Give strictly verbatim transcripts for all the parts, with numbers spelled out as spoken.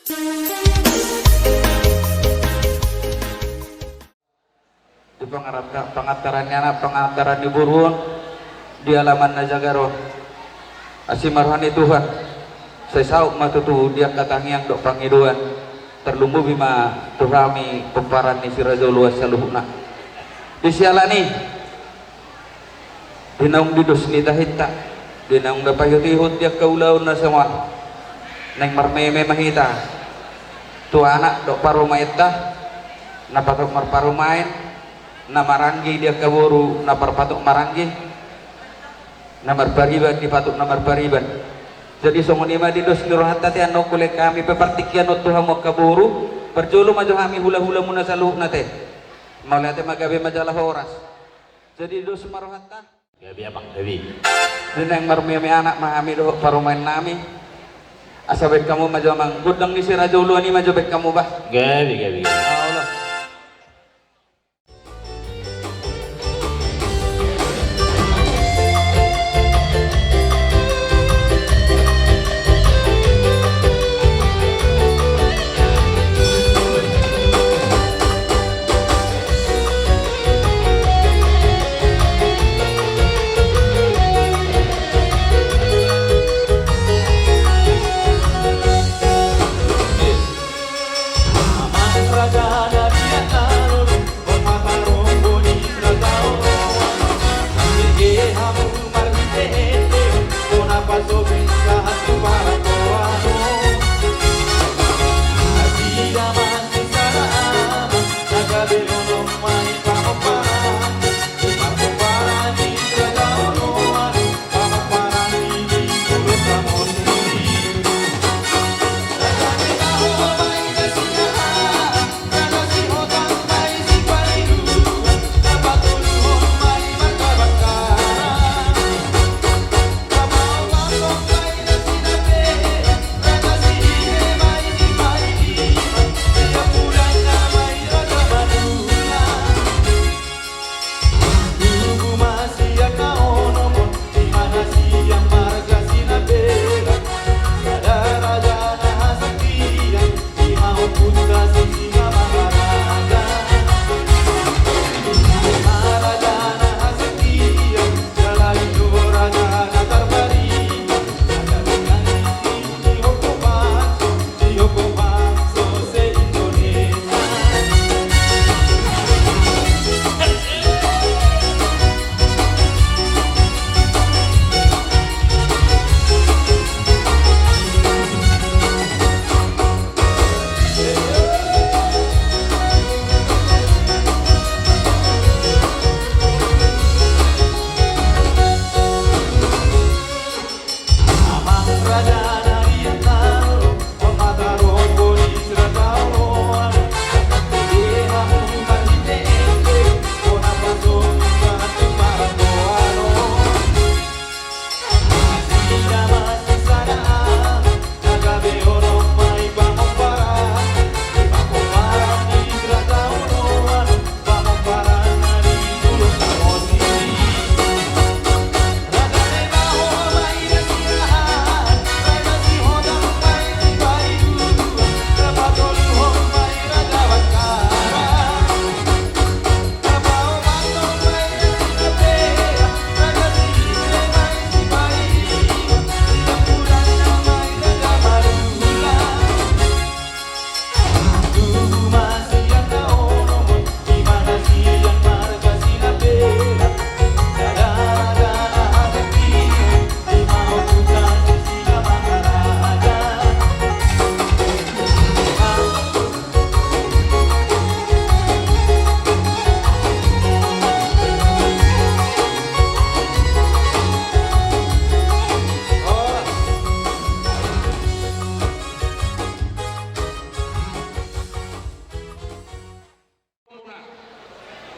Di pangarap-, pangantaran ni anak, pangantaran ni boru on, di alaman na jagar on. Asi ma roha ni Tuhan, sai saut ma tutu di angka tangiang dohot pangidoan, tarlumobi ma tu hami pomparan ni Si Raja Oloan saluhutna. Di siala ni Di naung didos ni tahinta, di naung na paihut-ihut di angka ulaon na songon on, naeng marmeme ma hita tu anak dohot parumaenta, na patut marparumaen, na maranggi di angka boru, na parpatut maranggi, na marpariban di patut na marpariban. Jadi songon i ma didos ni rohanta ate, annon hulehon hami pe partingkian on tu hamu angka boru, parjolo ma jo hami hula-hulamuna saluhutna ate. Mauliate ma, gabe ma jala horas. Jadi dos ma rohanta. Gabe, Amang, gabe. Di naeng marmeme anak ma hami dohot parumaen nami. Asa baen hamu ma jo, Amang, gondang ni Si Raja Oloan i ma jo baen hamu, bah. Gabe, gabe, gabe. Olo.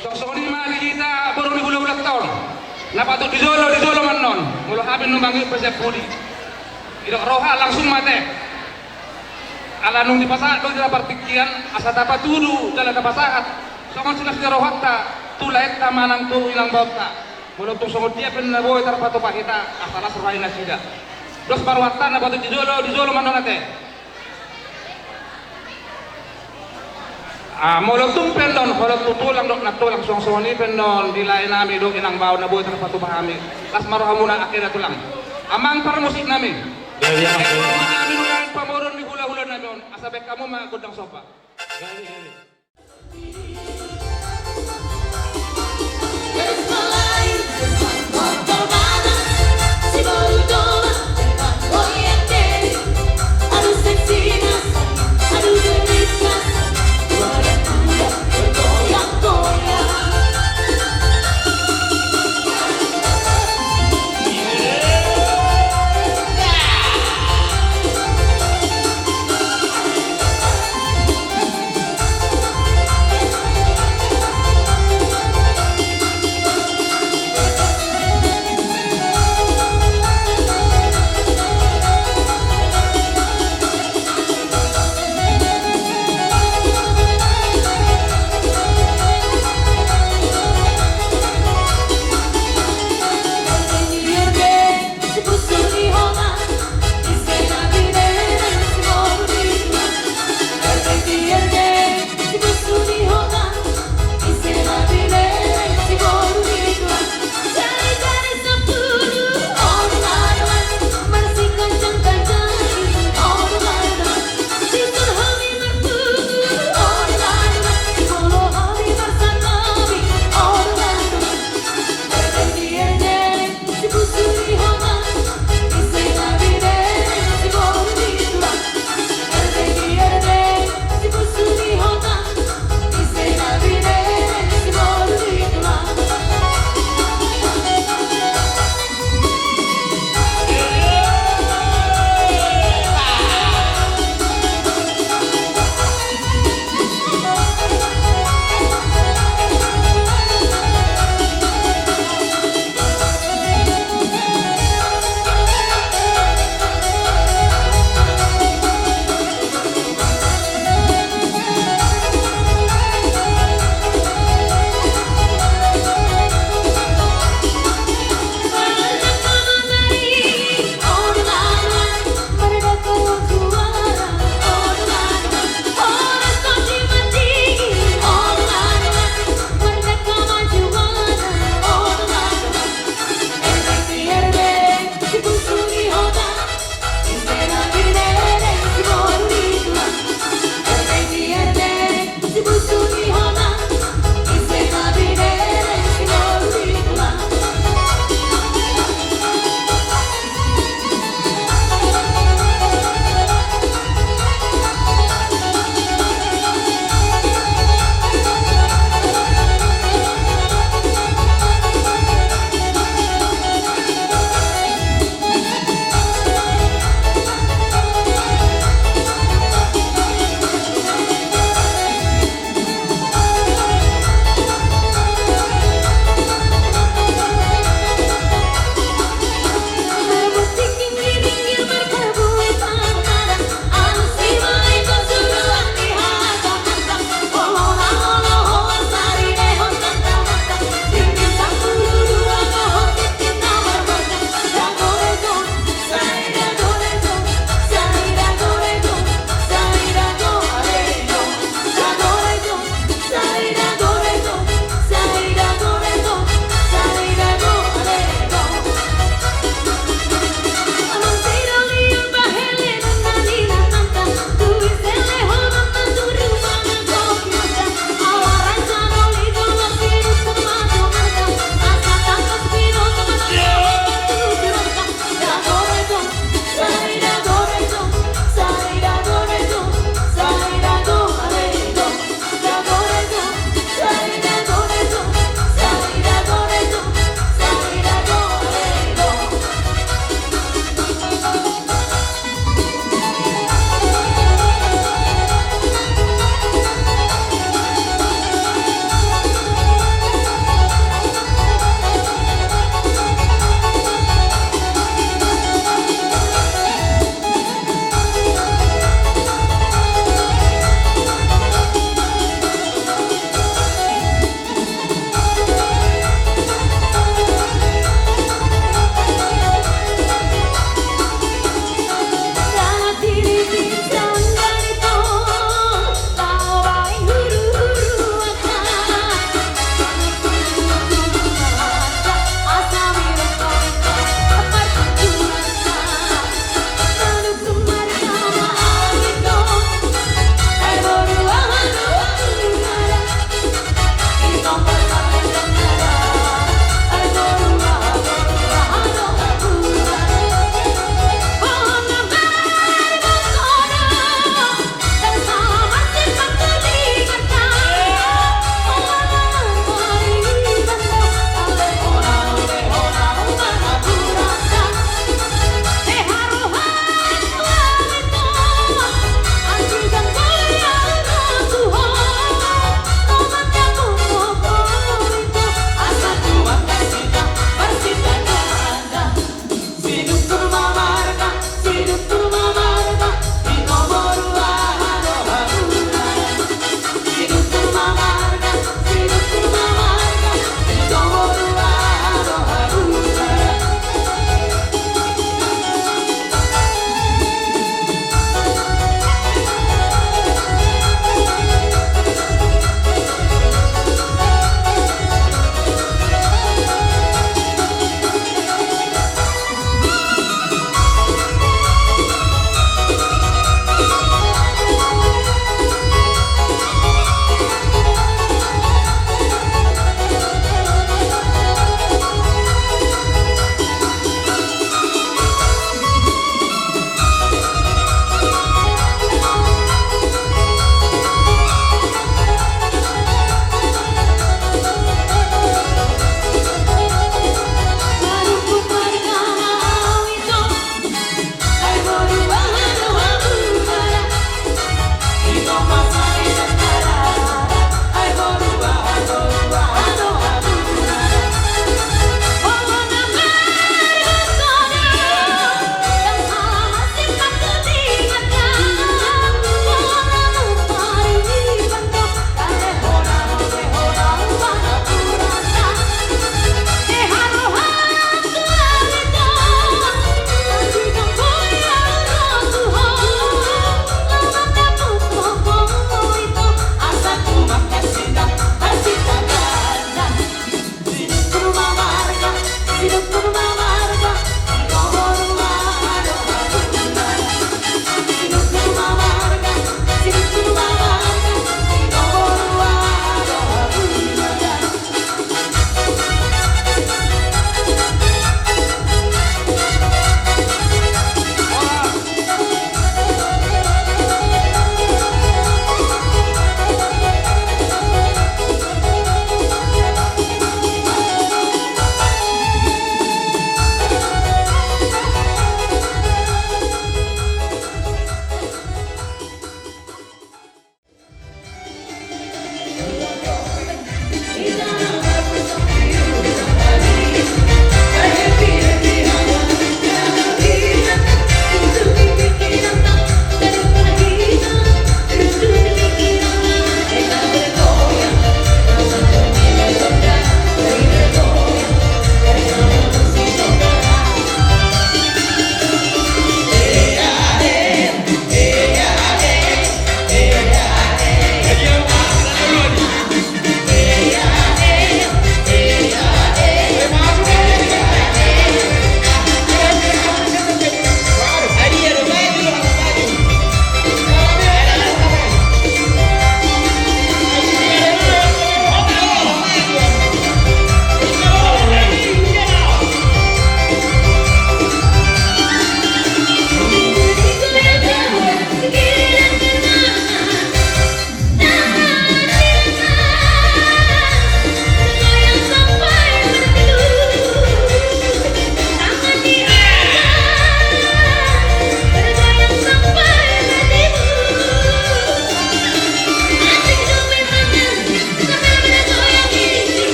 Songon i ma di hita boru ni hulahulanta on. Na patut di jolo, di jolo ma annon. Molo hami nuaeng i pe sian pudi. Didok roha langsung ma ate. Ala nunga dipasahat do jala partingkian, asa tapatudu jala tapasahat. Songon silas ni rohanta, tu laenta manang tu inang baonta. Molo tung songon dia pe na boi tarpatupa hita, asa las roha ni nasida. Dos ma rohanta, na patut di jolo, di jolo ma annon ate. Ah, molo tung pe annon, molo tu tulang dohot nantulang songon i pe annon, di lae nami dohot inang bao na boi tarpatupa hami. Las ma rohamuna angka tulang. Amang parmusik nami. Jadi, jadi. Nami nunga pamoruon ni hulahula nami on. Asa baen hamu ma gondang somba. Jadi, jadi.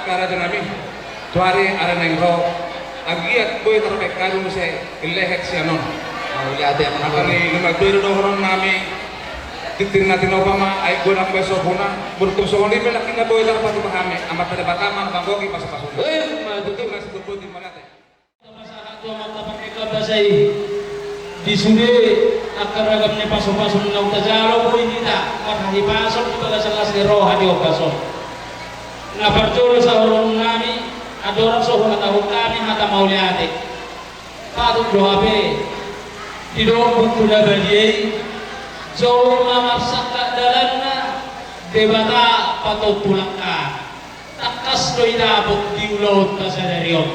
Raja nami, tu ari ari naeng ro, anggiat boi tarbaen hami muse i lehet sian on. Mauliate. Angka na i, na matua do dohonon nami. Tintin na tinopa ma, ai godang be sopuna. Molo tung songon i pe, nangkin na boi tarpatupa hami, Amanta Debata ma na manggohi pasupasuna. Eh, ma tutu. Tutu na situtu di mana te. Pasahat tu Amanta Panggabean Basa i, di sude angka ragam ni pasupasu naung tajalo, boi hita marhahipason di bagasan las ni roha di ombas on. Na parjolo sahat tu nami, andorang so huhatahon hami hata mauliate. Patut do hape didok Buku na Badia i, jou ma marsangkap dalanna, Debata patontu langkana. Tangkas do i dapot di ulaonta sadari on.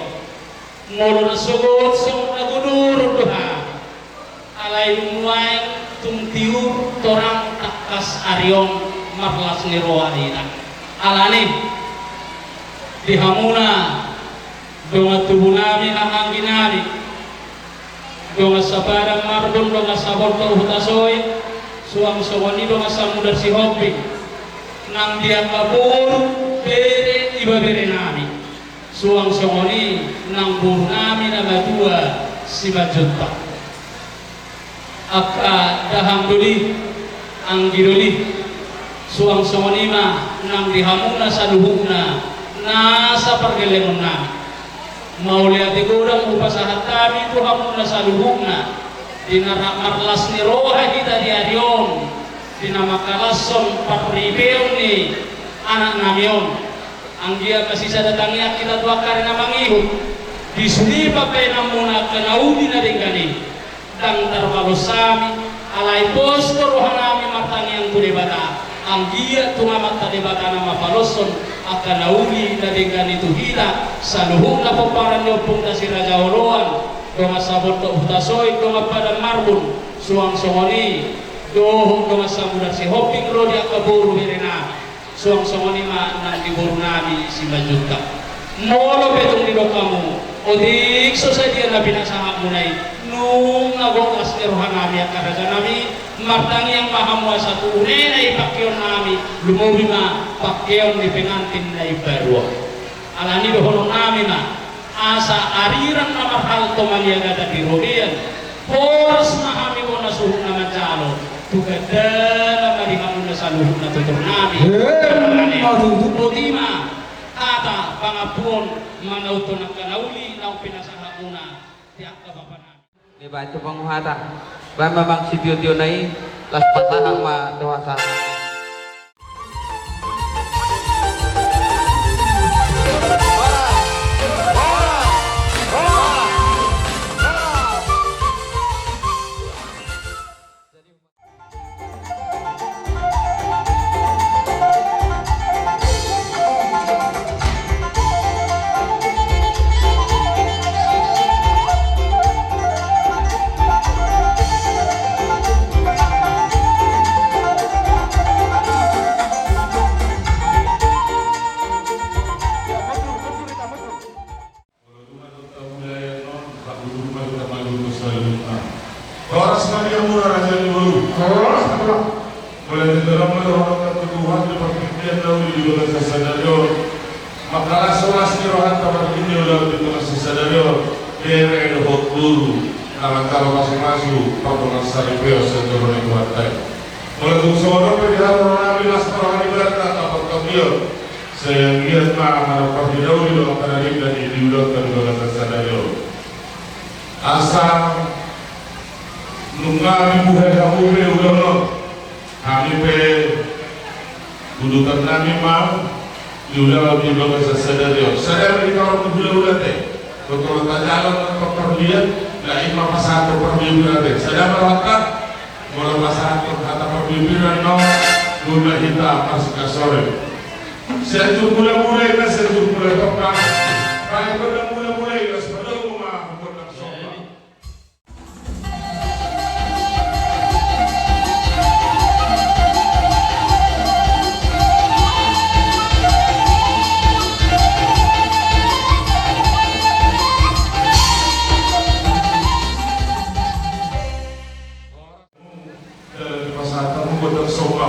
Molo na sogot songon na ginoron do hami. Alai dung nuaeng tung tiur torang tangkas ari on marlas ni roha hita. Alani di hamuna dongan tubu nami, anggi nami, dongan sapadang marbun, dongan sabortok hutasoit, suang songon i dongan samudar Sihombing, nang di angka boru, bere, ibebere nami. Suang songon i nang boru nami na matua Simanjuntak. Angka dahahang doli, anggi doli, suang songon i ma nang di hamuna saluhutna nasa pargellengon nami. Mauliate godang hupasahat hami tu hamuna saluhutna, di na rap marlas ni roha hita di ari on, di na mangkalashon parripeon ni anak nami on. Anggiat ma sisada tangiang hita tu angka ari na mangihut, di sude pambahenanmuna angka na uli na denggan i. Ndang tarbalos hami, alai pos do roha nami martangiang tu Debata, anggiat tung Amanta Debata na mapaloshon angka na uli na denggan i tu hita, saluhutna pomparan ni ompungta Si Raja Oloan, dongan sabortok hutasoit, dongan padang marbun, suang songon i dohot dongan samudar Sihombing ro di angka boru bere nami. Suang songon i ma nang di boru nami Simanjuntak. Molo pe tung didok hamu, otik so sadia na pinasahatmuna i, nunga gok las ni roha nami angka raja nami, martangiang ma hamu asa tu unena i pangkeon nami, lumobi ma pangkeon ni pengantin na imbaru on. Alani dohonon nami ma, asa arirang na marhalto maniagatan di robean, horas ma hami bona suhut na manjalo, tu gandana ma di hamuna saluhutna tutur nami. Emma tutu. Boti ma hata pangampuon manauthon angka na uli naung pinasahatmuna di angka bapa nami. Dibaen tu panguhatan. Baen ma amang sitio-tiona i, laos pasahat ma tu hasahatan. Molo dung adong taulahon on, hamu ma hita malungun saluhutna. Horas ma di hamuna raja ni boru. Horas ma. Molo dung adong ma dohononta tu Tuhan di partingkian na uli di bagasan sadari on, mangkalashon las ni rohanta marhite ulaon di bagasan sadari on, bere dohot boru na manjalo pasupasu pardongansaripeon sian joro ni Tuhanta i. Molo tung songon on pe di hata roha nami, las ma roha ni Tuhanta, na partondion. Sai anggiat ma manang parhinauli do angka na denggan i di ulaonta di bagasan sadari on. Asa nunga dibuhai hamu be ulaon on. Hami pe udutan nami ma di ulaon di bagasan sadari on. Sada ma di parhulahulaan te. Totol tajalo ma parlian, na i ma pasahat parlian te. Sada ma rohanta. Molo pasahathon hata parbibiran on, nunga hita marsikasore. Sianjur mula-mula i ma, sianjur mula i ma. Baen gondang mula-mula i ma, sipadomu ma gondang somba. Dalan ni pasahathon gondang somba.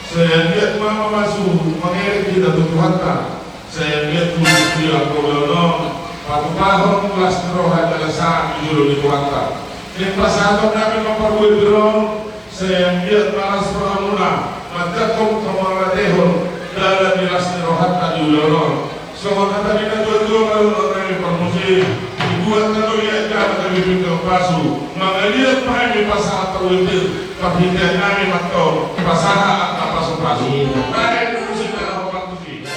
Sai anggiat ma mamasu mangerek hita tu Tuhanta. Sai Tutu di angka ulaon on, patupahon las ni roha jala sahat di jolo ni Tuhanta. Naeng pasahaton nami ma parbue pir on, sai anggiat ma las rohamuna manjangkon hamu mangatehon dalan ni las ni rohanta di ulaon on. Songon hata ni natuatua ma dohonon nami parmusik: Dibuat tano liat jala gabe pinggan pasu, mangaliat ma hami pasahat parbue pir, parhitean nami ma antong pasahat angka pasupasu. Baen musik na laho parmusik.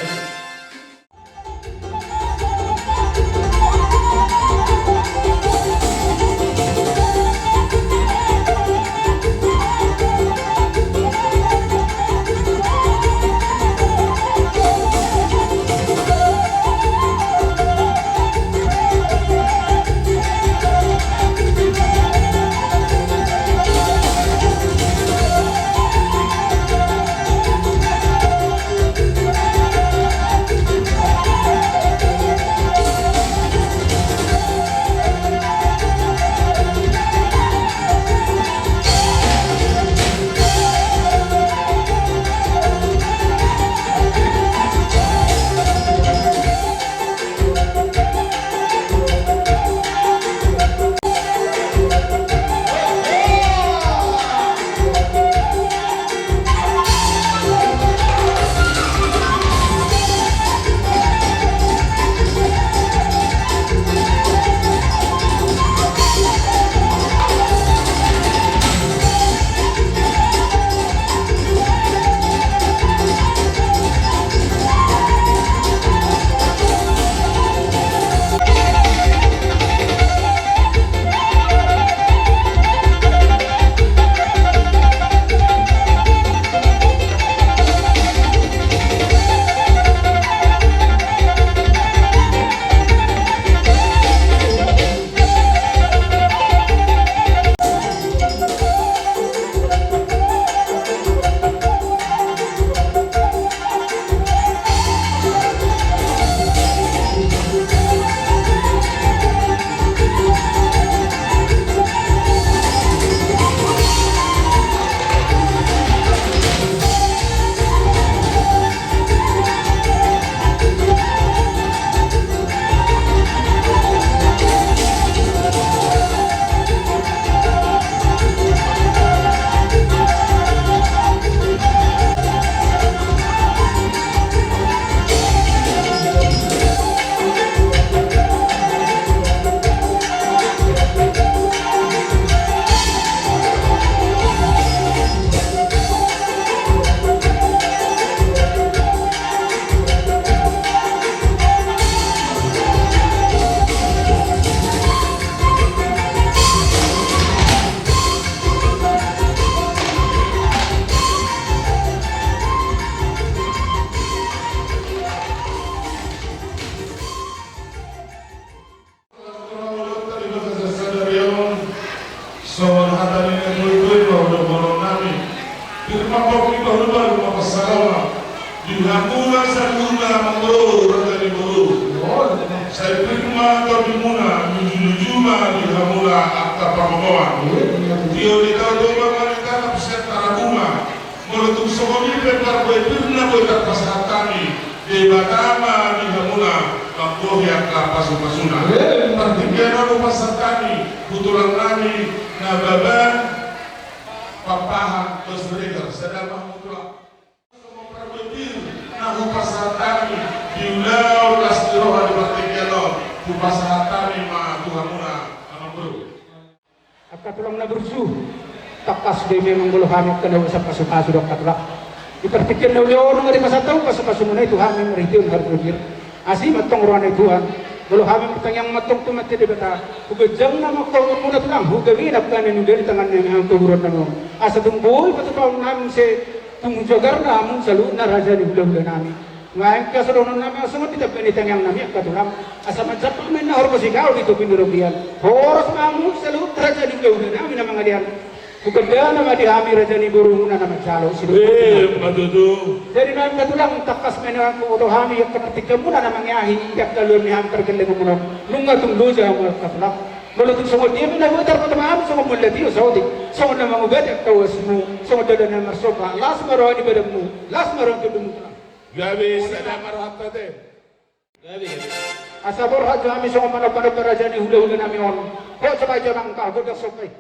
Songon hata ni natuatua i ma dohonon nami: Pir ma pongki, bahulbahul ma pansalongan. Di hamuna saluhutna amangboru, raja ni boru, sai pir ma tondimuna, lujuluju ma di hamuna angka pangomoan. Tio ni Toba ma ditatap sian Tarabunga. Molo tung songon i pe parbue pir na boi tarpasahat hami, Debata ma di hamuna manggohi angka pasupasuna. Partingkian on hupasahat hami tu tulang nami Nababan Pakpahan Siregar, sada ma hamu tulang. Songon parbue pir na hupasahat hami di ulaon las ni roha di partingkian on, hupasahat hami ma tu hamuna amangboru. Angka tulang na burju, tangkas do i memang molo hami angka na uasan pasupasu do angka tulang. Di partingkian na uli on nunga dipasahat hamu pasupasumuna i tu hami marhite on parbue pir. Asi ma antong roha ni Tuhan, molo hami martangiang ma antong tu Amanta Debata, huganjang nama angka umurmuna tulang, hugabe nangkaning na uli di tangan nami hamu tu huburon nami on. Asa tung boi patupahon nami muse tung jagar na hamu saluhutna raja ni hulahula nami. Nunga hea angka so dohonon nami, asa songon ditamba ni tangiang nami angka tulang, asa manjampak ma inna horbo sigau di topi ni robean. Horas ma hamu saluhut raja ni hulahula nami na mangalean. Hugandana ma di hami raja ni borumuna na manjalo. Emma tutu. Jadi nuaeng angka tulang, tangkas ma inna huboto hami angka partingkianmuna na mangeahi angka ulaon ni hami pargellengonmuna on. Nunga tung loja hamu angka tulang. Molo tung songon dia pe na boi tarpatama hami songon mual na tio saotik, songon na mangubati angka uasmu, songon dalan na marsomba, las ma roha ni badanmu, las ma roha ni tondimuna. Gabe sada ma rohanta te. Asa borhat jo hami songon manomba-nomba raja ni hulahula nami on. Ho, coba jo nang ka, godang somba i.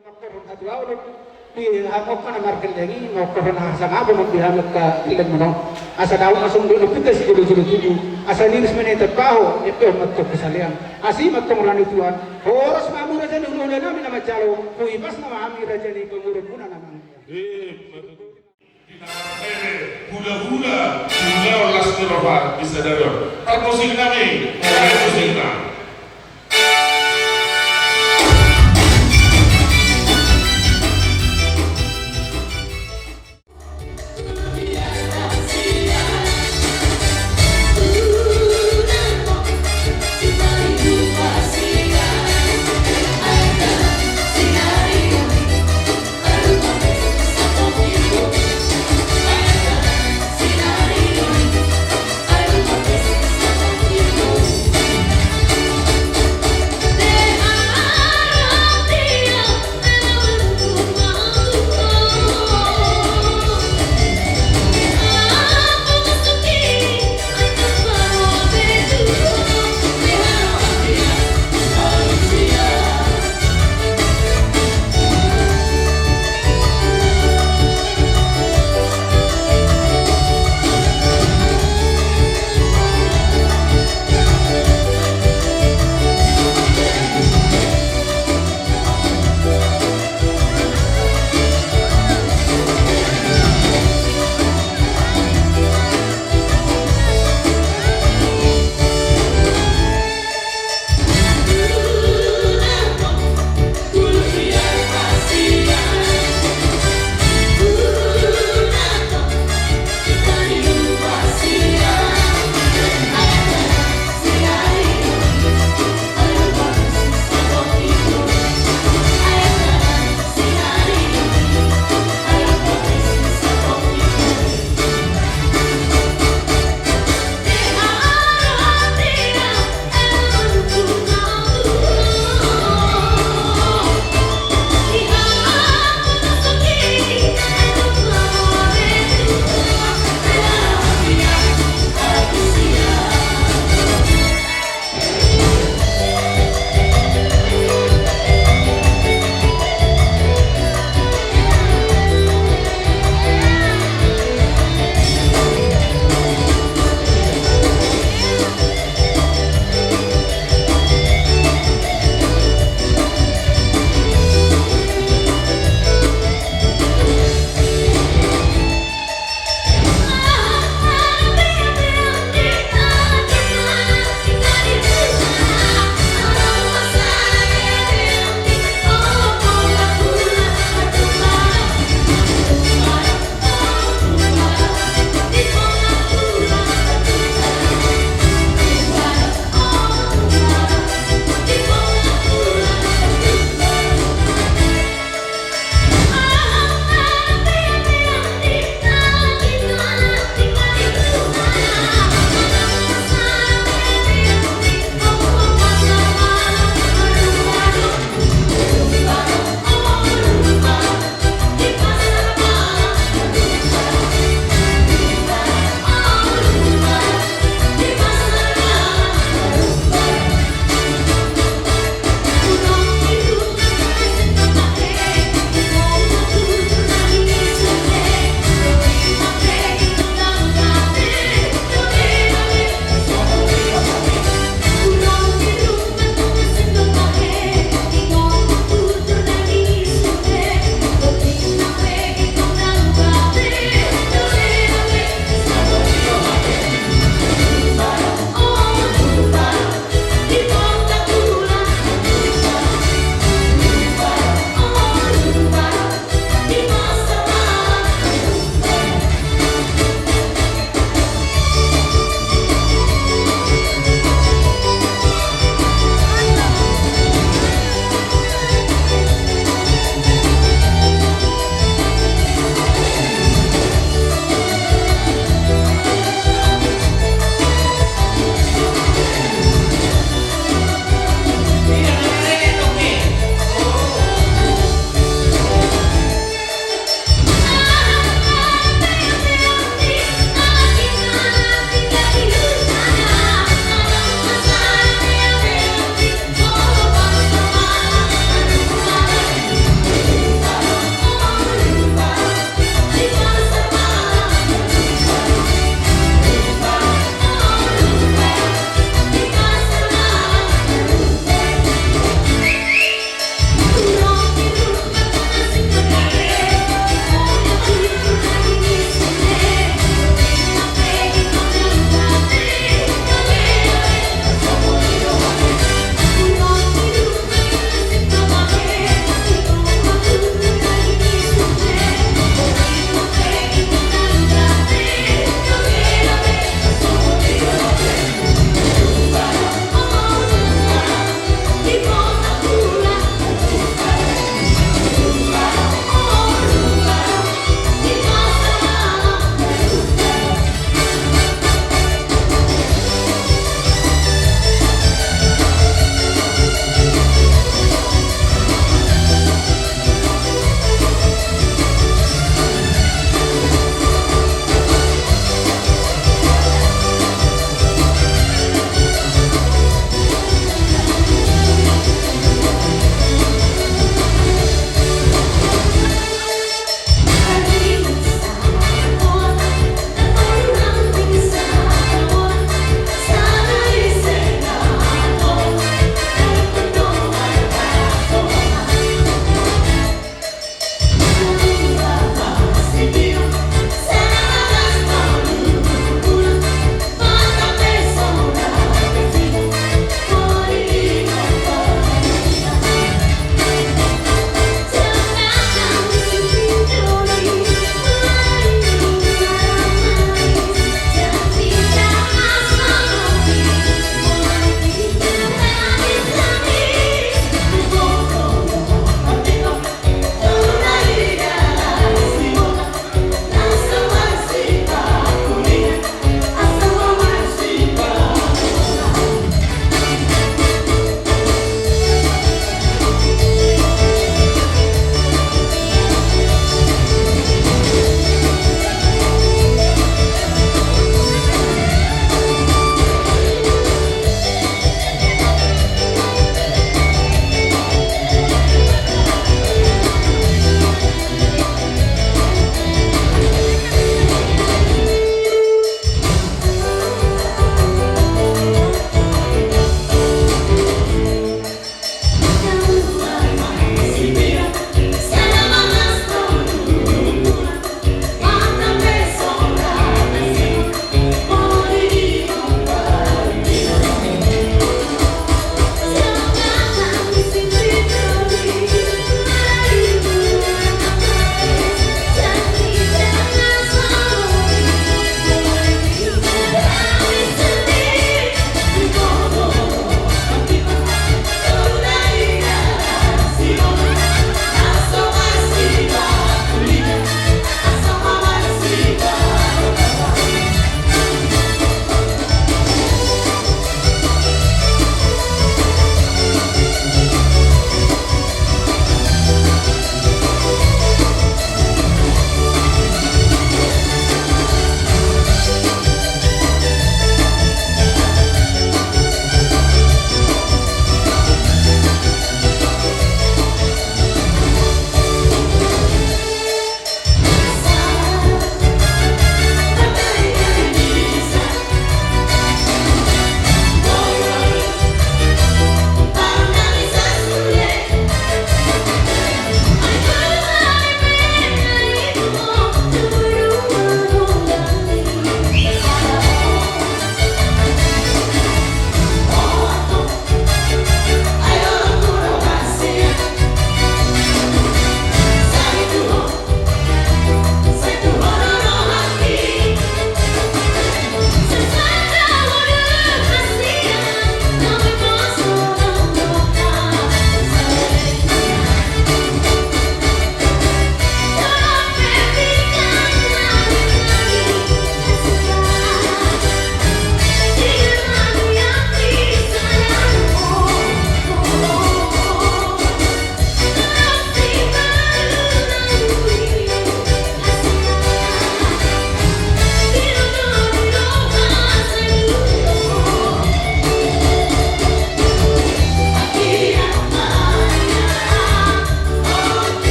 Mangkorhon hatuaon, di hamu angka na margelleng i, mangkorhon hasangapon di hamu angka gellengmuna on. Asa dao ma songon dok ni ompunta sijolo-jolo tubu, asa liris ma na i tapaho, epehon ma antong hasalean. Asi ma antong roha ni Tuhan, horas ma hamu raja ni hulahula nami na manjalo, huipas nama hami raja ni pamoruonmuna na mangido. Hulahula, hulahula las ni roha di sadari on. Parmusik nami, parmusik nami.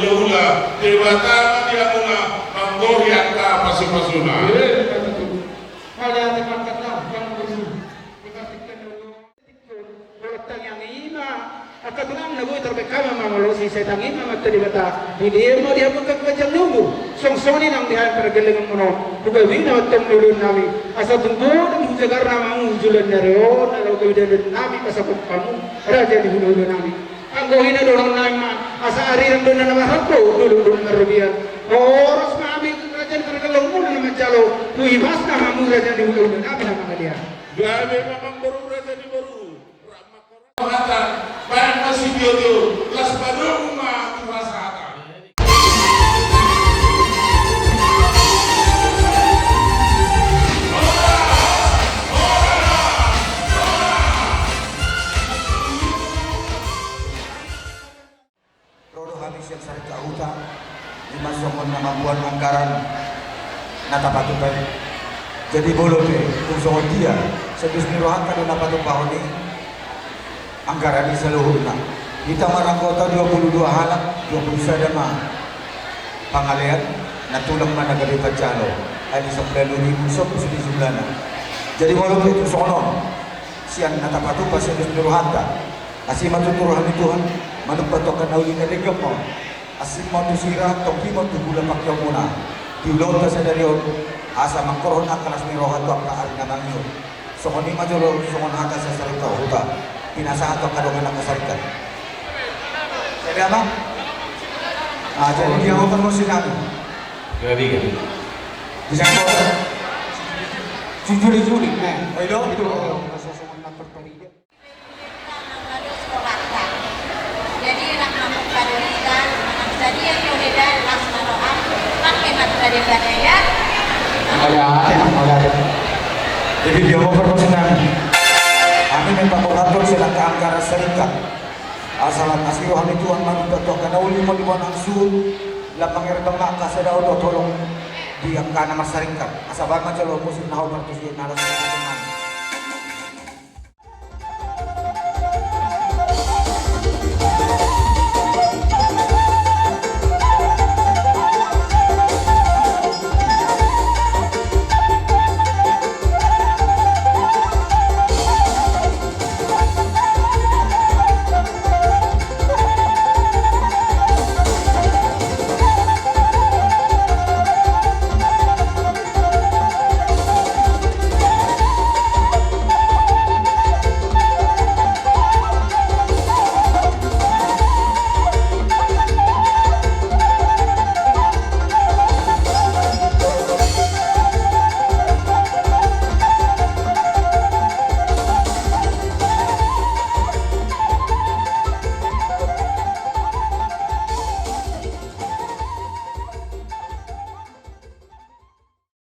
Ula, Debata ma di hamuna manggohi angka pasupasuna. Mauliate ma di hamuna. Molo tangiang i ma angka tulang na boi tarbahen hami mangolosi, sai tangi ma tu Debata. Dilehon ma di hamu angka ganjang na umur, songon i nang di hami pargellenganmuna on. Hugabina ma antong di ulaon nami, asa tung godang hujagar nama hamu joloan ni ari on, na laho gabe dalan nami pasahathon hamu raja ni hulahula nami. Anggo i na dohonon nami ma, asa arirang do na marhalto, dolok do na marrobean. Horas ma hami raja ni pargellenganmuna na manjalo, huibasna ma hamu raja ni hulahula nami na mangalean. Gabe ma amangboru raja ni boru, rap ma hata, baen ma sitiotio, las padomu ma tu hasahatan. Ro do hami sian Sarintak Huta, i ma songon na mamboan anggaran na tapatupa i. Jadi molo pe tung songon dia, sian dos ni rohanta do na patupahon i, anggaran i saluhutna. Hita maranggota dua puluh dua halak, dua puluh sada ma pangalean, na tulang ma na gabe panjalo. Ai di sampulu ribu sobu sidi jumlahna. Jadi molo pe tung songon on, sian na tapatupa sian dos ni rohanta. Asi ma tutu roha ni Tuhan manumpak tu angka na uli na denggan ma on. Asi ma tu sira, tonggi ma tu hula pangkeonmuna di ulaonta sadari on, asa mangkorhon angka las ni roha tu angka ari na mangihut. Songon i ma jolo songon hata sian Sarintak Huta pinasahat tu angka dongan angka Sarintak. Jadi ama? Ah, jadi dia otor mo sinami. Gabe, gabe. Bisa ko? Jujur, jujur, nah. Ayo dong. Itu. Jadi, rap ma mungka do hita, manang sadia do hita, las ma roham, pangke ma tu Debata ya. Mauliate, mauliate. Jadi dia mau perpesengan. Hami memang mengatur sian angka anggaran Sarintak. Asa las ni roha ni Tuhan manumpak tu angka na uli ma di bona suhut, lam mangerbang ma angka sada oto tolong di angka na marsarintak. Asa baen ma jolo musik na hau martusi na las.